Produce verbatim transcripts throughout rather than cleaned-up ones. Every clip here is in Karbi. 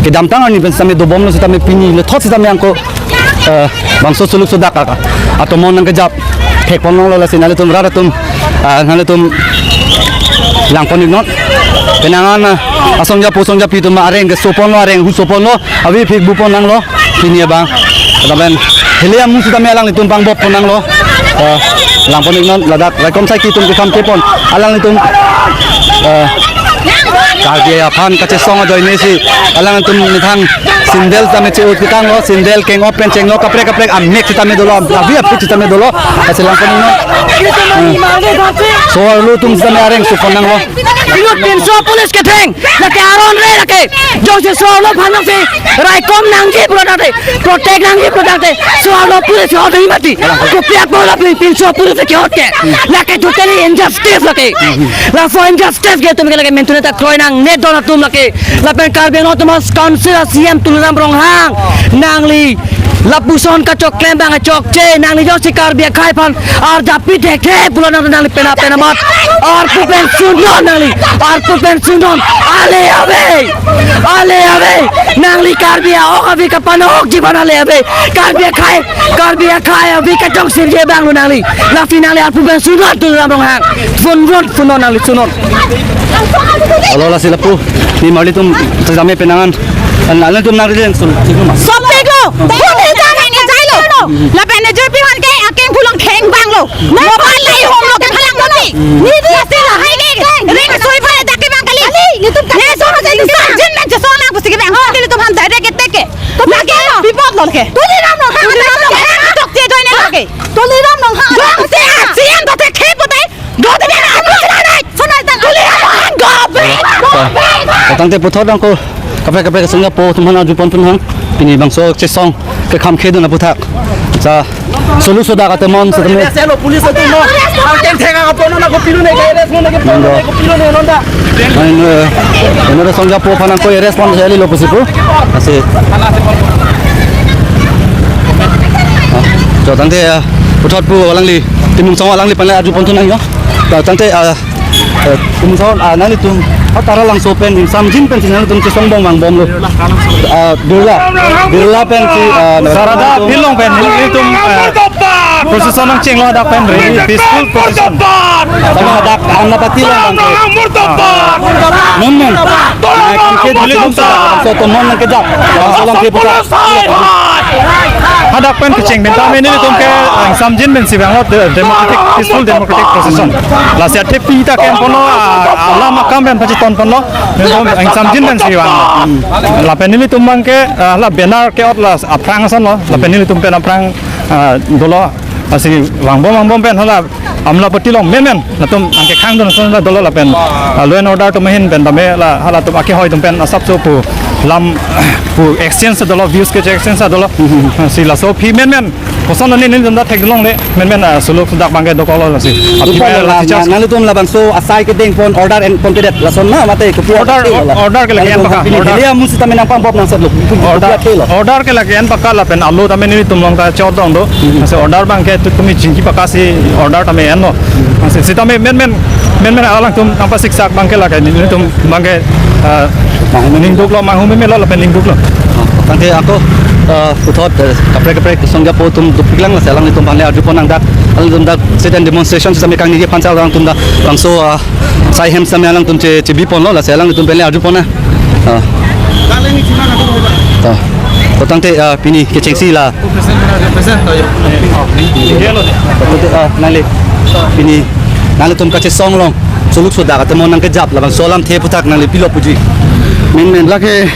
kedamtang arni pen sitame dobomlo sitame pini lethot sitame angko, eh, bangso suluk sodak aka atomon nangkejap thekponlonglo, lasi nanglitum rat atum, ah, nanglitum langpon iknon. Penang an, ah, asong japo song japi atum areng kesoponlo, areng husoponlo, avi phik bupon nanglo pini abang. Lapen heli amu sitame alanglitum pangboppon nanglo. Eh, langpon iknon, ladak raikom saiki atum kekham kepon alanglitum, eh, Karbi aphan kachesong ajoine si alanglitum methang sandal tame che-ut ketanglo, sandal keng-op pen chenglo, kaprek kaprek amek sitame dolo, avi apik sitame dolo, lasi langpon iknon. Hmm. So-arlo atum sitame areng sopon nanglo. Inut pinso police ketheng, lake aron re lake, jongsi so-arlo aphan jongsi raikom nangji pulo tangte, protect nangji pulo tangte, so-arlo police ke-ot nangji mati. Kopi apot lapen pinso police ke-ot ke. Lake totally injustice lake. Laso injustice ke atum ke lake mentune ta kroi nangne don atum lake. Lapen Karbi Anglong Autonomous Council a C M Tuliram Ronghang, nangli lapuson kachok klem abang chokche, nangli jongsi Karbi akhei aphan arjapi thekthe pulo nang, nangli pena pena mat arpu pen sunnon nangli, arpu pen sunnon, ale ave, ale ave, nangli Karbi a-ok avi kapanokji aphan ale ave, Karbi akhei, Karbi akhei avi kachongserji abang lo nangli, lasi nangli arpu pen sunnon Tuliram Ronghang, sunnon, sunnon nangli sunnon. Alo, lasi lapu, nimarli atum sitame penang an, an, an atum nangri den sun, sik ma. Sopik lo, pun hitan hang ejai lo. Lapen ejai pi aphan ke akeng pulong kheng bang lo. Mobile lai hom lo ke phalang lo ni. Ni di ase lahai ke. Ring sui pha dak ke bang kali. Ni tum ne so ma jai sa jin men je so lang pusi ke bang. Kali tum aphan direct ke teke. Lake bipot lo ke. Tuliram lo. Tuliram lo. Tok je join ne lake. Tuliram lo. Bang se a C M to te khe pote. Go to the right. Sunai tang. Tuliram lo. Go back. Go back. Tangte puthot angko kaprek kaprek asong japo atum aphan arjupon pon hang. Pini bangso chesong kekham khedun aputhak. Sa suluk sodak atomon sitame. Arrest lo police atum lo. Ang keng thek ang apono na kopilo ne ke arrest mo na ke pilo ne kopilo ne nonda. Ang, eh, eno asong japo aphan angko arrest pon sali lo pusi pu. Asi. Ah, jo tangte, ah, puthot pu alangli, Timung Song alangli aphan le arjupon thu nang jo. Jo tangte, ah, Eh, Timung Song, ah, nanglitum, ha Taralangso pen, Ingsamjin pen si nanglitum chesong bom vangbomlo. Ah, Birla, Birla pen si, ah, Sarada Philong pen, nelitum, eh, procession nangchenglo dak pen, rally, peaceful procession. Tama dak, Anapati along pen si. Mem mem. Nai kam ke dili dum sa, so tomon nangkejap. Langsung lang ke buka. Hadak pen kecheng pen tame nelitum ke, eh, Ingsamjin pen si vanglo de-, democratic, peaceful democratic procession. Lasi athepi ta ken ponlo, ah, alam akam pen pachiton ponlo. Nelitum Ingsamjin pen si vanglo. Lapen nelitum abang ke, ah, la banner ke-ot la aphrang asonlo. Lapen nelitum pen aphrang, ah, dolo. Lasi vangbom vangbom pen hala Amlapati along menmen latum angke khang dun ason la dolo lapen, ah, law and order atum ahin pen tame la halatum akehoi atum pen asapso pu lam pu exchange dolo, views ke exchange dolo. Si laso aphi menmen koson ani nelitum ta theklongle menmen, ah, suluk sodak abang ke dokoklo lasi. Aphi Upala pen la la, chichas. Na, nanglitum labangso asai kedeng pon order en ponpedet lason na mate kopi order, order ke lagi en paka, order. Heli amu sitame nangpangbom nang setlo. Order, order ke lagi en paka lapen alo tame nelitum along ta chodong do. Ase order abang ke tu tumi chingki paka si order tame enlo. Ase sitame menmen, menmen alangtum nangpasiksak abang ke lagi nelitum abang ke, ah, ningduklo, manghumeme lo lapen ningduklo. Tangte ako, ah, puthot, eh, kaprek kaprek song japo atum dopiklang lasi alanglitum aphan le arjupon nang dak, alanglitum dak sit-in demonstration sitame kangni ke aphan si alangtum dak bangso, ah, sai hem sitame alangtum che, chebiponlo lasi alanglitum pen le arjupon nang. Ah. Ah. To tangte, ah, pini kechengsi la. Ah, nangli. Pini nanglitum kachesong along suluk sodak atomon nangkejap labangso alamthe aputhak nangli pilo puji. Menmen. Lake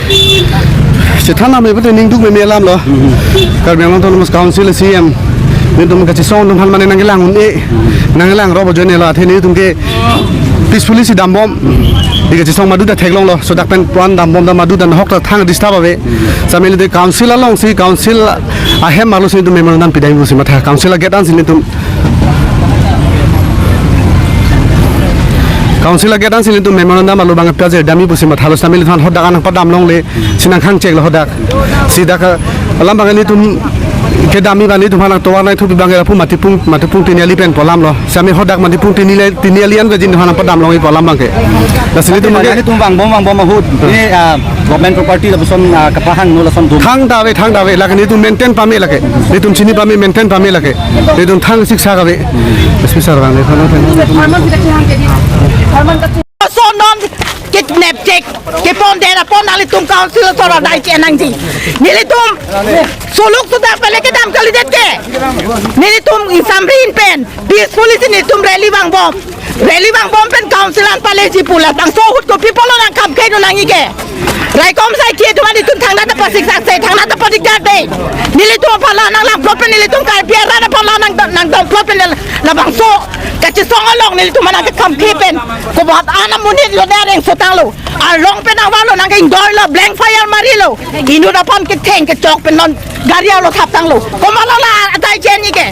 chethan name pute ningduk meme alam lo. Karbi Anglong Autonomous Council C M. Nelitum kachesong atum aphan mane nangkelang un-e. Nangkelang robo joine lo athe nelitum ke peacefully si dambom. Di kachesong madu ta theklonglo. Sodak pen puan dambom ta madu ta nahok ta thang disturb ave. Samele de council along si council ahem arlo si nelitum memorandum pidam pusi matha. Council a-gate an si nelitum, council a-gate an si nelitum memorandum arlo abang pajir dami pusi mathalo samele than hodak an padam longle si nangkhang cheklo hodak. Si dak alam abang nelitum Kedam abang nelitum aphan nangtovar nangthupi abang ke lapu Matipung, Matipung Tiniali pen pu alam lo. Sami hadak Matipung Tiniali, Tiniali an bejin aphan nangpadam longji pu alam abang ke. Lasi nelitum abang ke, nelitum vangbom vangbom ahut. Ini, ah, government property lapuson, ah, kapahang no lason dum. Thangta ave, thangta ave. Lake nelitum maintain pame lake. Nelitum chini pame, maintain pame lake. Nelitum thang siksa kave. S P sir abang, nelitum. Sonon kidnap chek, kepon dera pon nanglitum council asor adai che nangji. Nelitum suluk sudah pale kedam kalidet ke. Nelitum ingsamrin pen peacefully si nelitum rally vangbom. Rally vangbom pen council an paleji pu labangso ahut kopi apotlo nangkhamkhe dun nangji ke. Raikom asaikhi atum nelitum thangnat ta pasiksak se, thangnat ta padiktar de. Nelitum aphan la nanglangplot pen nelitum Karbi arat aphan la nang, nangdomplot pen labangso kachesong along nelitum aphan nangkekhamkhe pen. Kobat an amonit lo, ne areng sotanglo. Arlong pen nangvalo, nangke-ingdoilo, blank fire marilo. Inut aphan ketheng kechok pen non gari arlo thaptanglo. Komatlo la adai che-enji ke.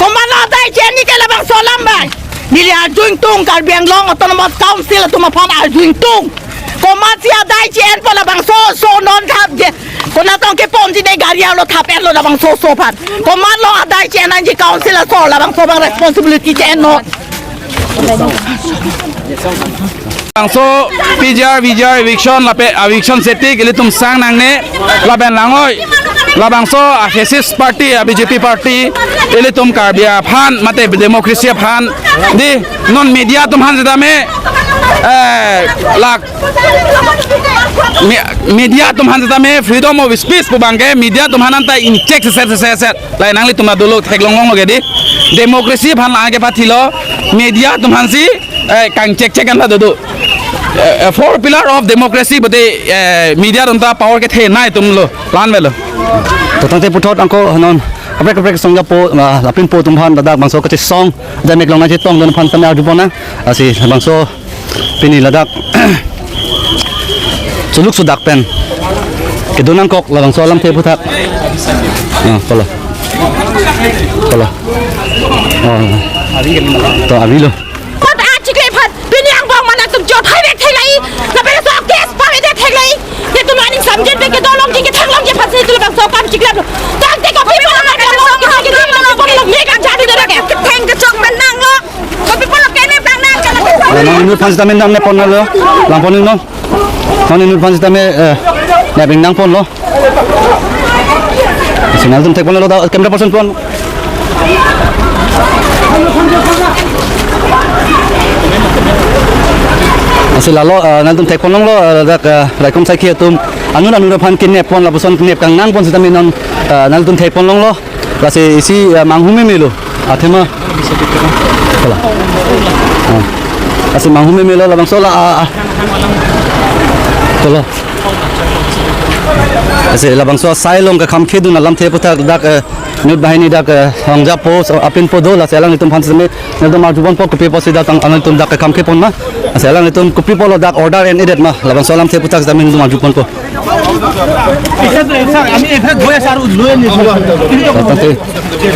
Komatlo adai che-enji ke labangso alam abang. Neli arju ingtung, Karbi Anglong Autonomous Council atum aphan arju ingtung. Komatsi adai che-enpo labangso oso non thap je. Konat tong keponji de gari arlo thap-etlo labangso oso aphan. Komatlo adai che-en nangji council asor labangso abang responsibility che-ennon. Labangso P G R, V G R eviction lapen eviction seti ke ilitum sang nangne lapen langoi. Labangso a-fascist party, a-B J P party, ilitum Karbi aphan, mate democracy aphan, di non media atum aphan setame, eh, lak me-, media atum aphan setame freedom of speech pu abang ke media atum aphan anta ingchek seset seset seset. Lahei nanglitum ta dolo theklong longlo ke di. Democracy aphan la kepathilo, media atum aphansi, eh, kangchekchek anta dodo. Eh, eh, four pillar of democracy pute, eh, media atum ta power kethenei atumlo. Lan avelo. To tangte puthot angko non kaprek kaprek songjapo, ah, lapinpo atum aphan ladak bangso kachesong, jamek long nangchetongdun aphan tame arjupon nang. Lasi bangso pini ladak suluk sudak pen kedun nangkok labangso alamthe aphuthak. Ah, kolo. Kolo. Oh. To avelo. Kot achikle aphan pini angbong mana tum jot hai vek theklai. Lapen so case pame det theklai. Netum aning samjin pe kedolongji kethanglongji aphansi tu labangso akam chiklaplo. Tangte kopi apotlo nangkok, kopi apotlo nangkok, kopi apotlo nangkok, kopi apotlo nangkok. Kopi apotlo kene bang nang chala. Nang inut aphan sitame nangnepon lo. Langpon non. Nang inut aphan sitame, eh, nep-ing nangponlo. Lasi nanglitum thekponlo, da camera person pon. Lasi lalo, eh, nanglitum thekponlonglo, eh, dak, eh, raikom asaikhi atum anut anut aphan kenep pon lapuson kenep kangnang pon sitame non, eh, nanglitum thekponlonglo. Lasi isi, eh, manghu memelo. Athema. Kolo. Ah. Lasi manghu memelo labangso la, ah, ah. Kolo. Lasi labangso asai along kekhamkhedun alamthe aphuthak dak, eh, inut banghini dak, eh, hongja post, oh, apinpo do, lasi alanglitum aphan sitame nanglitum arjuponpo kopi apotsi dak tang alanglitum dak kekhamkhepon ma. Lasi alanglitum kopi apotlo dak order en-edet ma. Labangso alamthe aphuthak sitame nanglitum arjuponpo. Sir, আমি এফালে গৈ আছো আৰু লৈ আনিছো। Tangte,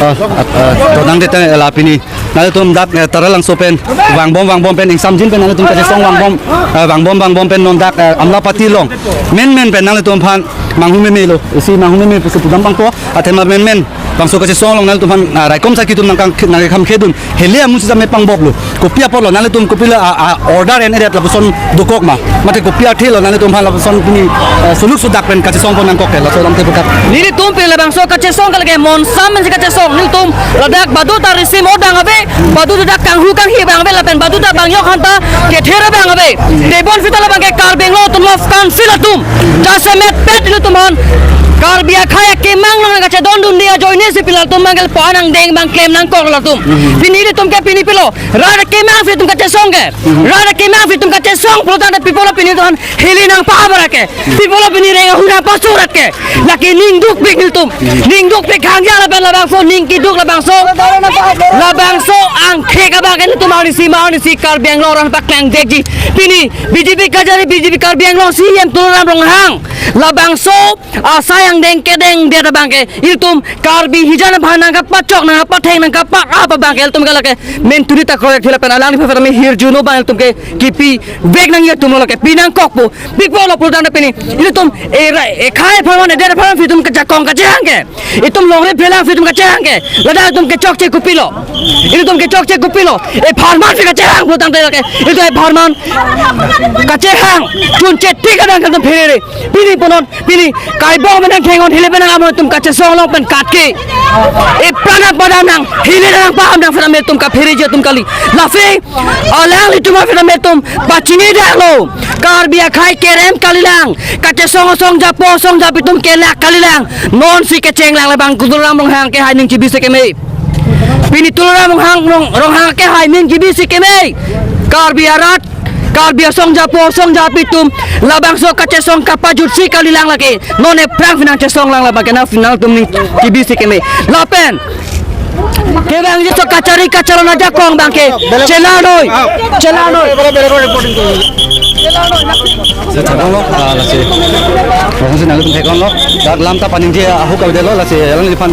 ah, ah, ah, to tangte tang la pini nanglitum dak, eh, Taralangso pen vangbom vangbom pen ingsamjin pen nanglitum kachesong vangbom, eh, vangbom vangbom pen non dak, eh, Amlapati along menmen pen nanglitum aphan manghu memelo, isi manghu meme pusi pudam abangpo, athema menmen bangso kachesong along nanglitum aphan, ah, raikom asaikhi atum nangkang nangkekhamkhedun. Hele amu sitame pangboplo. Kopi apotlo nanglitum kopi la, a, a, order en-edet lapuson dokok ma. Mate kopi athelo nanglitum aphan lapuson pini, eh, suluk sudak pen kachesong pon nangkok ke laso alamthe aphuthak. Nelitum pini labangso kachesong ke lake monsam si kachesong. Nelitum ladak baduta risim odang ave, baduta kanghu kanghi abang ave lapen baduta bang yok hanta kether abang ave. Tebon sita labang ke Karbi Anglong Autonomous Council atum jasemet pet nelitum aphan Karbi akhei akemang nang kachedondunde ajoine si pini latum abang ke lapu-an angdeng abang klem nangkok latum. Pini nelitum ke pini pilo. Rat akemang si itum kachesong ke. Rat akemang si itum kachesong pulote people pini tuhan hili nangpabar ke. People pini reng ahut nangpasurat ke. Lake ning dukpik nelitum. Ning dukpik hangja lapen labangso ning keduk labangso. Labangso angkhek abang ke nelitum arnisi ma arnisi Karbi Anglong arat paklangdetji. Pini B J P kajari B J P Karbi Anglong C E M Tuliram Ronghang. Labangso asai angdeng kedengdet abang ke itum Karbi Karbi hijan aphan nangkapachok, nangkapatheng, nangkapa-ap abang ke ilitum ke lake menturi ta korek thila pen alangliphan ta me hirjuno abang ilitum ke kipivek nangji atumlo lake pinangkokpo. Pikpolo pulotangte pini ilitum era ekhai apharman, eder apharman ilitum kejakong kachehang ke. Itum longri phelang ilitum kachehang ke. Ladak itum kechokche kopilo. Ilitum kechokche kopilo. E pharman si kachehang pulotangte lake. Ilitum e pharman kachehang. Chunche tik abang ke ilitum pherere. Pini punon, pini kaibong pen nangthengon, hile pen nang-amon, itum kachesong along pen katke. Ipran nangpadam nang, hile nangpaham nang, pherame itum kaphereji atum kali. Lasi alanglitum pherame itum pachinidaklo. Karbi akhai kerem kalilang. Kachesong asong japo asong japi atum kelak kalilang. Non si kecheng lang labang Tuliram Ronghang kehai aning chibisi keme. Pini Tuliram Ronghang, Rong-, Ronghang kehai aning chibisi keme. Karbi arat, Karbi asong japo asong japi atum labangso kachesong kapajutsi kalilang lake. Non ephrang pini nangchesong lang labang ke nangphi nangtum aning chibisi keme. Lapen kevangji aso kachari kacharlon ajakong abang ke chelanoi, chelanoi. Lasi theklonglo, ah, lasi. Lapuson si nangtum theklonglo. Dak lam ta paningje ahok avedetlo, lasi alangliphan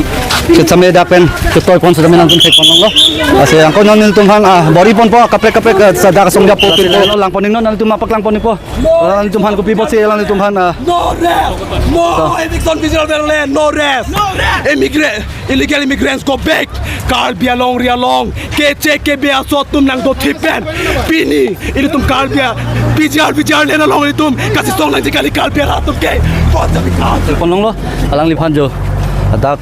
sitame dak pen ketoiponsi tame nangtum thekponlonglo. Lasi angko non nelitum aphan, ah, bor-iponpo kaprek kaprek, ah, sa dak asong japo pinpo. Langponingno, nangtum apak langponingpo. Alanglitum aphan kopi apotsi alanglitum aphan, ah. No rest! No eviction vigil, no rest! No rest! Immigrant, illegal immigrants go back! Karbi alongri along, keche kebe aso atum nangdothip pen. Pini, ilitum Karbi a, P G R, P G R land along ilitum kachesong nangji kali Karbi arat atum ke. Kota Vikas. Ponlonglo, alangliphan jo, dak,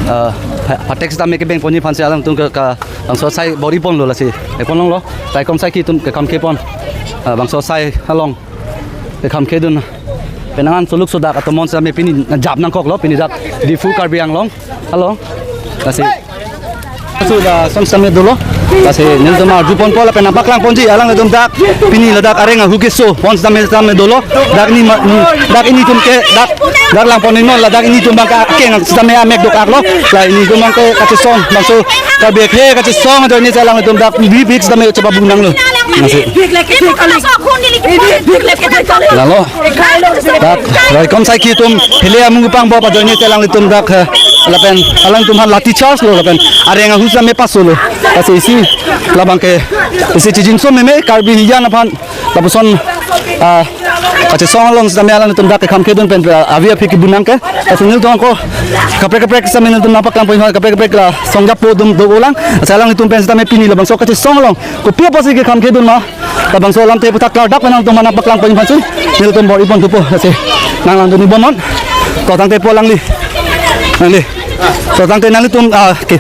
ah, pha-, phatek sitame kebengponji aphansi alangtum ke ka, bangso asai bor-iponlo lasi. Eponlonglo, raikom asai ke itum kekham khepon. Ah, bangso asai along kekham khedun. Penang an suluk sudak atomon sitame pini jap nangkoklo, pini dak Diphu Karbi Anglong along. Lasi. Laso lason sitame dolo. Lasi nelitum arjuponpo lapen nangpaklangponji alanglitum dak pini ladak areng ahu kesopon sitame sitame dolo. Dak ni ma-, ni, dak initum ke dak, dak langponingnon, ladak initum abang ke akeng sitame amek dokaklo. La initum abang ke kachesong bangso Karbi akhai kachesong ajoine si alanglitum dak bibik sitame chepabunanglo. Lasi. Lalo. Dak raikom asai ke itum hile amung pangbop ajoine si alanglitum dak, eh, lapen alangtum aphan lathi charge lo lapen areng ahu sitame pasolo. Lasi isi labang ke isi chijinso meme Karbi hijan aphan lapuson, ah, kachesong along sitame alangtum dak kekham khedun pen, ah, avi aphi kebunang ke. Lasi nelitum angko kaprek kaprek sitame nelitum nangpaklangpon, kaprek kaprek la asong japo atum do-olang. Lasi alangtum pen sitame pini labangso kachesong along kopi apotsi kekham khedun ma, labangso alamthe aputhak klardak pen nangtum aphan nangpaklangponji aphansi nelitum bor-iponthupo. Lasi nang langdun-ibomnon. To tangte po alangli. Alangli. To tangte nanglitum, ah, ke,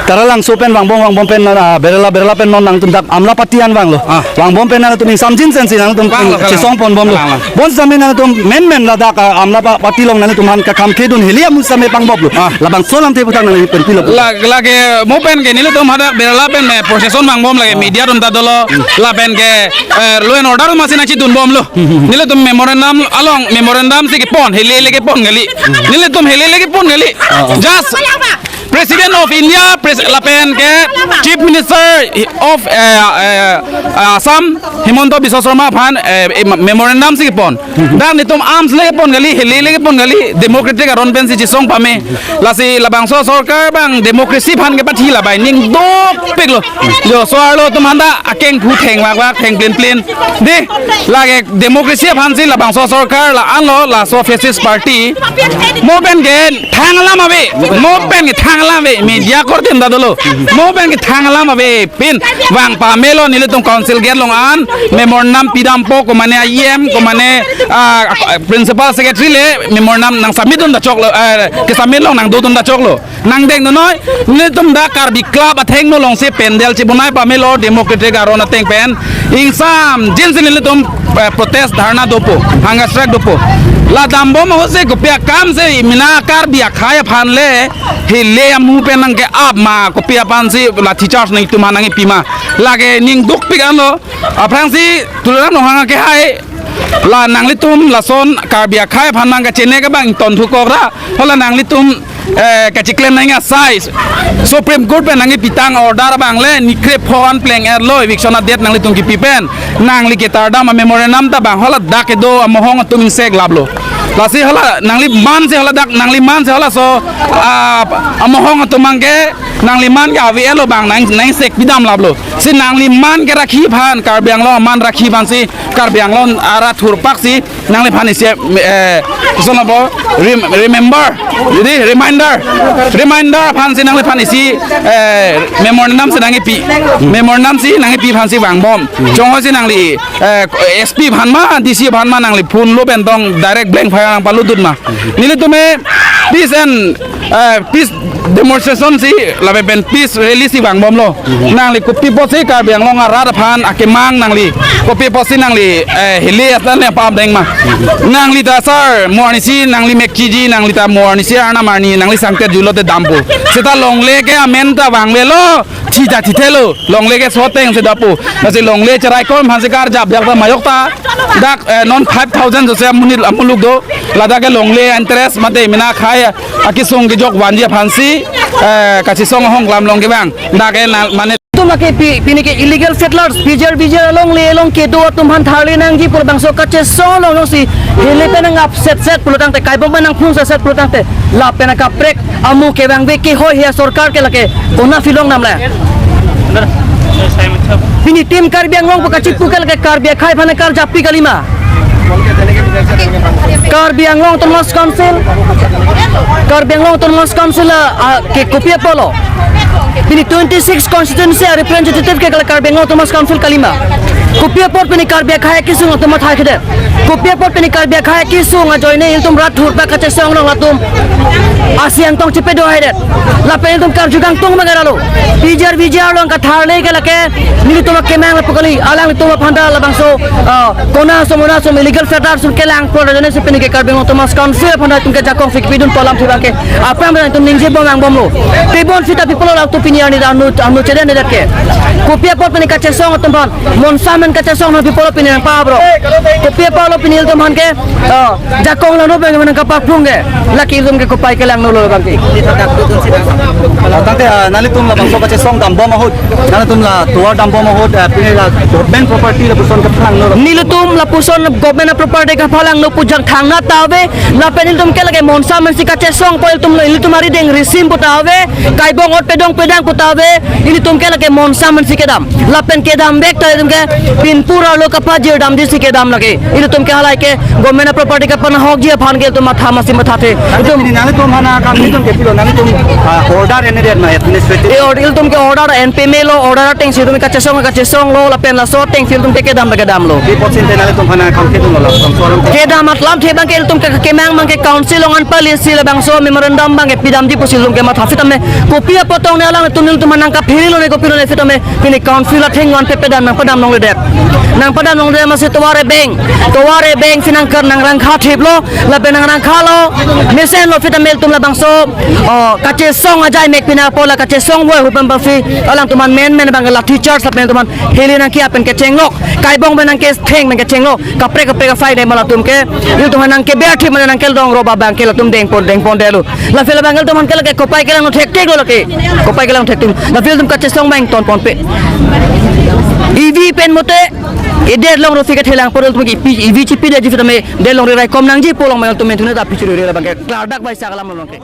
Taralangso pen vangbom, vangbom pen, ah, Berala, Berala pen non nangtum dak Amlapatty an vanglo. Ah. Vangbom pen nangtum ingsamjin sensi nangtum, vanglo, vanglo, chesongponbomlo. Vanglo. Bonsitame nangtum menmen ladak, ah, Amlapatty along nangtum aphan kekham khedun hile amu sitame pangboplo. Ah. Labangso alamthe aputhak nangli pen pilo. La, lake mo pen ke nelitum hadak Berala pen me procession vangbom lake, ah, media atum ta dolo. Hmm. Lapen ke, eh, law and order masi nangchidunbomlo. Hmm, hmm, hmm. Nelitum memorandum along, memorandum si kepon, hile le kepon kali. Hmm. Nelitum hile le kepon kali. Ah, ah. Just President of India, pres-, lapen ke Chief Minister of, eh, eh, Assam, Himanta Biswa Sarma aphan, eh, eh, memorandum si kepon. Dak nelitum arms le kepon kali, hile le kepon kali, democratic aron pensi chesong pame. Lasi labangso sorkar abang democracy aphan kepathi labai, ning dukpiklo. Jo, so-arlo atum aphanta akeng phu theng vakvak, theng plinplin. Dei, lake democracy aphansi labangso sorkar la-anlo, laso fascist party. Mo pen ke thang alam ave, mo pen ke thang alam ave, media korte atum ta dolo. Mo pen ke thang alam ave, pin vang pamelo, nelitum council gate along an memorandum pidampo, komane E M, komane, ah, principal secretary le memorandum nang submit dun ta choklo, eh, ke submit along nangdodun ta choklo. Nangdeng nonoi, nelitum dak Karbi Club athengno alongsi pandal chibonai pamelo democratic aron ateng pen. Ingsamjinsi nelitum, eh, protest dharna dopo, hunger strike dopo. La dambom ahutsi kopi akamsi mena Karbi akhai aphan le hile amu pen nangke-ap ma, kopi aphansi lathi charge nangtum aphan nangkipi ma. Lake ning dukpik anlo, aphrangsi Tuliram Ronghang kehai, la nanglitum lason Karbi akhai aphan nangkachene ke abang ingtonthu kokra, hala nanglitum, eh, kachiklem nangji asai Supreme Court pen nangkipitang order abang le ni krepho an pleng-etlo, eviction adet nanglitum kipi pen, nangli ketardam amemorandum ta abang hala dak kedo amohong atum ingseklaplo. Lasi hala nangliman si hala dak nangliman si halaso, ah, amohong atum abangke nangliman ke ave lo bang nang nang sek pidam laplo. Si nangliman ke rakhi aphan Karbi Anglong aman rakhi aphan si Karbi Anglong arat thurpak si nangliphan isi, eh, sonobo rem- remember. Jadi reminder. Reminder aphan si nangliphan isi, eh, memorandum si nangkipi. Memorandum si nangkipi aphan si vangbom. Chonghoi si nangli, eh, S P aphan ma, D C aphan ma nangli phone lo pen tong direct blank fire nangpalutdun ma. Nelitum eh peace and, eh, peace demonstration si lapen pen peace rally si vangbomlo. Nangli kopi apotsi Karbi Anglong arat aphan akemang nangli kopi apotsi nangli, eh, hili atan ne pam deng ma. Nangli ta sir mo arnisi nangli mekchiji nangli ta mo arnisi arnam arni nangli sangtet julo te dampo. Seta longle ke amen ta vangvelo. Thi ta thithelo, longle ke soteng si dapo. Lasi longle cherai kom aphan si karjap jak ta majok ta. Dak, eh, non five thousand jose amonit amuluk do. Ladak ke longle interest mate mena khei akesung kejok vanji aphan si, eh, kachesong ahong klam long kevang. Dak ke na mane. Tum lake pi- pini ke illegal settlers, P G R, V G R along le along kedo atum aphan tharle nangji pu labangso kachesong along along si hili pen nang upset set pulo tangte, Kaibong pen nang phung set set pulo tangte, lapen kaprek amu kevangve kehoi he sorkar ke lake kona filong namle. Pini Team Karbi Anglong pu kachipu ke lake Karbi akhei aphan karjappi kalima. Karbi Anglong Autonomous Council, Karbi Anglong Autonomous Council, ah, ke kopi apotlo. Pini twenty six constituency a representative ke lake Karbi Anglong Autonomous Council kalima. Kopi apot pini Karbi akhei akesung atum matha kedet. Kopi apot pini Karbi akhei akesung ajoine ilitum rat thurpak kachesong along latum asian tong chepedo haidet. Lapen ilitum karju kangtung magaralo. P G R V G R along katharle ke lake nelitum akemang lapu kali. Alanglitum aphan ta labangso, ah, kona som kona som illegal settlers som kelang pol ajoine si pini ke Karbi Anglong Autonomous Council aphan ta itum ke jakong si kepidun pu alamthe abangke aphrang ta itum ningje bom vangbomlo. Pibon sita people latum pini arni ta anu anu chede ne ke. Kopi apot pini kachesong atum aphan Monsa amen kachesong nang people pini nangpabro. Kopi apotlo pini ilitum aphan ke, ah, jakong langno abang nang kapaprung ke. Lake ilitum ke kopai kelangno lo abangke. Tangte, ah, nanglitum labangso kachesong dambom ahut, nanglitum la tovar dambom ahut, ah, pini la government property lapuson kaphalangno lo. Nelitum lapuson government property kaphalangno pu jang thangnatta ave. Lapen ilitum ke lake Monsa amen si kachesong pu ilitum lo, ilitum arideng risim pu ta ave. Kaibong ot pedong pedang pu ta ave. Ilitum ke lake Monsa amen si kedam. Lapen kedam vek ta ilitum ke pinpur arlo kapajirdamji si kedam lake. Ilitum ke halai ke government property kapanahokji aphan ke ilitum matha masi mathathe. Ilitum Ini nanglitum aphan akam ilitum ke pilo nanglitum, ah, order ene det ma administrative. E order ilitum ke order enpemelo, order ateng si ilitum kachesong kachesonglo lapen laso ateng si ilitum ke kedam kedamlo. Di pot sinte nanglitum aphan akam ke tum lo langsung suaram. Kedam alamthe abangke ilitum ke kemang abangke council along anpali si labangso memorandum abangke pidamji pusi ilitum ke matha sitame kopi apot tong ne alanglitum ilitum aphan nangkapherilo ne kopilo ne sitame pini council athengno anpe pedam nangpadam longledet. Nangpadam longledet masi tovar ebeng. Tovar ebeng si nangker nangrangkha thiplo, lapen nangrangkhalo. Mesenlo sitame ilitum labangso, oh, kachesong ajai mek pina pola kachesong voi hupen bangsi alangtum aphan men men abang lathi charge lapen ilitum aphan hili nangke apen kechenglok. Kaibong pen nangketheng pen kechenglok. Kaprek kaprek asai dei ma latum ke. Ilitum aphan nangkeber thip ma nangkeldong ro abangke latum dengpon dengpondetlo. La fil abang ilitum aphan ke lake kopai kelangno thekthek lo lake. Kopai kelang thekthek. La fil ilitum kachesong abang tonponpe. E V pen mote. Edet long ro si kethelang poro ilitum ke E V chipidetji sitame det longri raikom nangji pu along abang ilitum menthune ta pichuri re abangke. Klardak bai sa kalam longke.